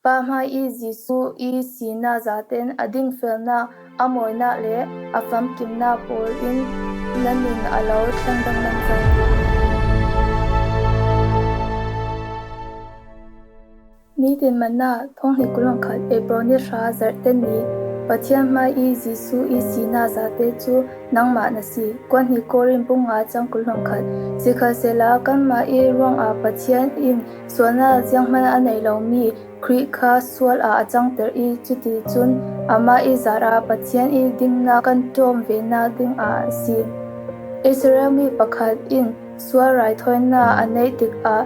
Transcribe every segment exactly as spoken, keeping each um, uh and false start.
Pa hmai i Jesu i sina zaten a dingfelna, a mawina le a famkimna pawl in na nun a lo thleng danglam zo. Nitin Manna, thawng hnih kul hong khat, April ni hra, Zarhte ni. Pathian hmai i Jesu i sina zate cu nangmah na si. Kuan hnih Korin bung nga cang kul hong khat. Sikhalsehla kanmah i ruangah Pathian in sualnak zianghman a nei lomi Khrih kha sual ah a cangter i, cuticun amah i zarah Pathian i dingnak kan ṭawm venak dingah a si. Israel mi pakhat in sual raithawinak a neih tikah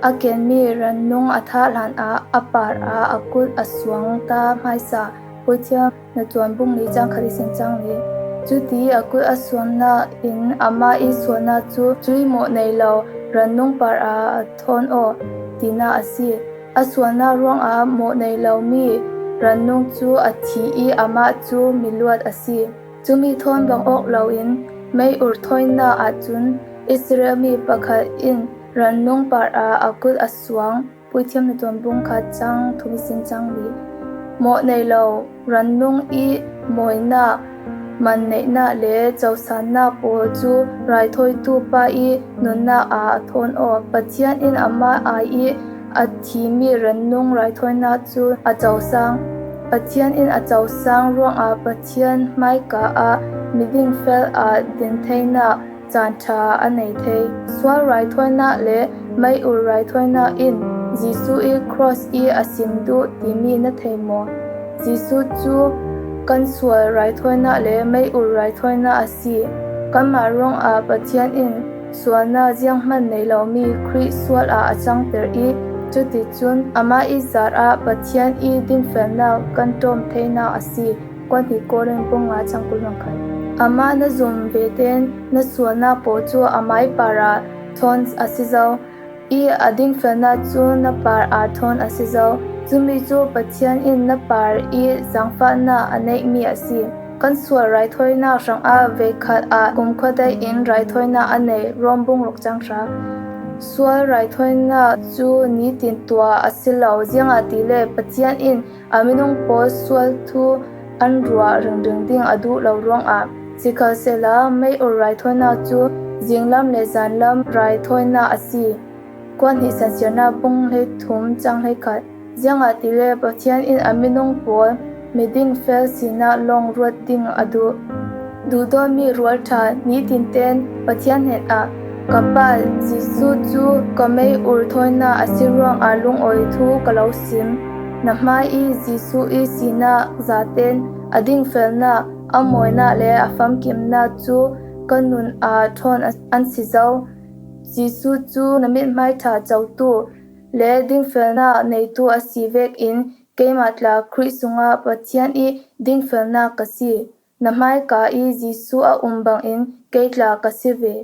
a kenmi rannung a thah hlanah a parah a kut a suang ta hmaisa. Puithiam na tuan bung li cang khat ihsin cang li. Cuti a kut a suangnak in amah i sualnak cu cuih mawh nei lo rannung parah a thawn aw, tinak a si. A sualnak ruangah mawh nei lomi rannung cu a thi i amah cu miluat a si. Cumi thawn bang awk loin mei-ur thawinak ahcun Israel mi pakhat in rannung parah a kut a suang. Puithiam na tuan bung khat cang thum ihsin cang li. Mawh nei lo rannung i mawinak, man neihnak le cosannak pawl cu raithawitu pa i nunnak ah a thawn aw. Pathian in amah ai i a thimi rannung raithawinak cu a cosang. Pathian in a cosang ruangah Pathian hmaika ah miding fel ah din theinak caan ṭha a nei thei. Sual raithawinak le mei-ur raithawinak in Jesuh i cross i a sim duh timi na thei maw? Jesuh cu kan sual raithawinak le mei-ur raithawinak a si. Kanmah ruangah Pathian in sualnak zianghman nei lomi Khrih sual ah a cangter i, cuticun amah i zarah Pathian i dingfelnak kan ṭawm theinak a si. Kuan hnih Korin bung nga cang kul hong khat. Amah na zum vete na sualnak pawl cu amah i parah thawn a si zo i, a dingfelnak cu na parah thawn a si zo. Cumi cu Pathian in na par i zaangfahnak a neihmi a si. Kan sual raithawinak hrangah veikhat ah kumkhua dai in raithawinak a nei. Rom bung ruk cang hra. Sual raithawinak cu nitin tuah a si lo, ziangahtile Pathian in a minung pawl sual thu an ruah ringring ding a duh lo ruangah. Sikhalsehla mei-ur raithawinak cu zinglam le zanlam raithawinak a si. Kuan hnih Sansiarnak bung hleithum cang hleikhat. Ziangahtile Pathian in a minung pawl miding fel sinak lawng ruat ding a duh. Duhdawtmi rualṭha, nitinten Pathian hnenah, ka Pa, Jesuh cu ka mei-ur thawinak a si ruangah lungawi thu ka lo sim. Na hmai i Jesuh i sinak zaten a dingfelnak, a mawinak le a famkimnak cu ka nun ah ṭhawn an si zo. Jesuh cu na mithmai ṭha cotu le dingfelnak neitu a si vekin keimah tla Khrih sungah Pathian i dingfelnak ka si. Na hmaika i Jesuh a um bangin kei tla ka si ve.